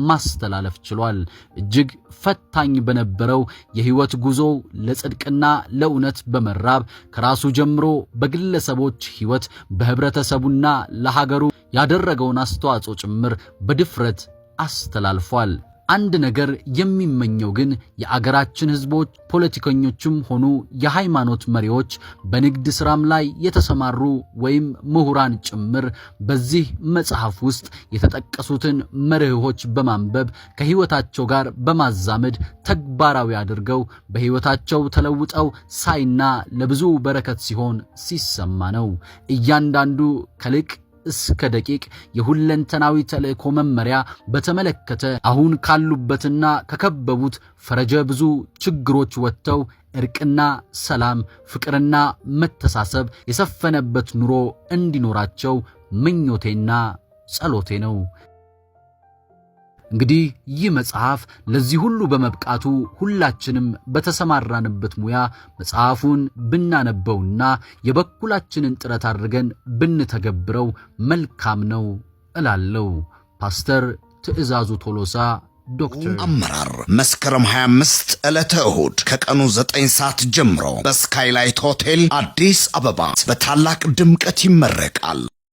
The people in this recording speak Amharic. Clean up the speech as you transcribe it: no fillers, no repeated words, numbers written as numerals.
ማስተላለፍ ችሏል። እጅግ ፈታኝ በነበረው የሕይወት ጉዞው ለጽድቅና ለእውነት በመራብ ከራሱ ጀምሮ በግለሰቦች ሕይወት፣ በህብረተሰቡና ለሀገሩ ያደረገውን አስተዋጽኦ ጭምር በድፍረት አስተላልፏል። አንድ ነገር የሚመኘው ግን የአገራችን ሕዝቦች፣ ፖለቲከኞችም ሆኑ የሃይማኖት መሪዎች፣ በንግድ ሥራም ላይ የተሰማሩ ወይም ምሁራን ጭምር በዚህ መጽሐፍ ውስጥ የተጠቀሱትን መርህዎች በማንበብ፣ ከሕይወታቸው ጋር በማዛመድ ተግባራዊ አድርገው በሕይወታቸው ተለውጠው ሳይና ለብዙ በረከት ሲሆን ሲሰማ ነው። እያንዳንዱ ከሊቅ እስከ ደቂቅ የሁለንተናዊ ተልእኮ መመሪያ በተመለከተ አሁን ካሉበትና ከከበቡት ፈረጀ ብዙ ችግሮች ወጥተው እርቅና ሰላም፣ ፍቅርና መተሳሰብ የሰፈነበት ኑሮ እንዲኖራቸው ምኞቴና ጸሎቴ ነው። እንግዲህ ይህ መጽሐፍ ለዚህ ሁሉ በመብቃቱ ሁላችንም በተሰማራንበት ሙያ መጽሐፉን ብናነበውና የበኩላችንን ጥረት አድርገን ብንተገብረው መልካም ነው እላለሁ። ፓስተር ትዕዛዙ ቶሎሳ፣ ዶክተር። አመራር መስከረም 25 ዕለተ እሁድ ከቀኑ 9 ሰዓት ጀምሮ በስካይላይት ሆቴል አዲስ አበባ በታላቅ ድምቀት ይመረቃል።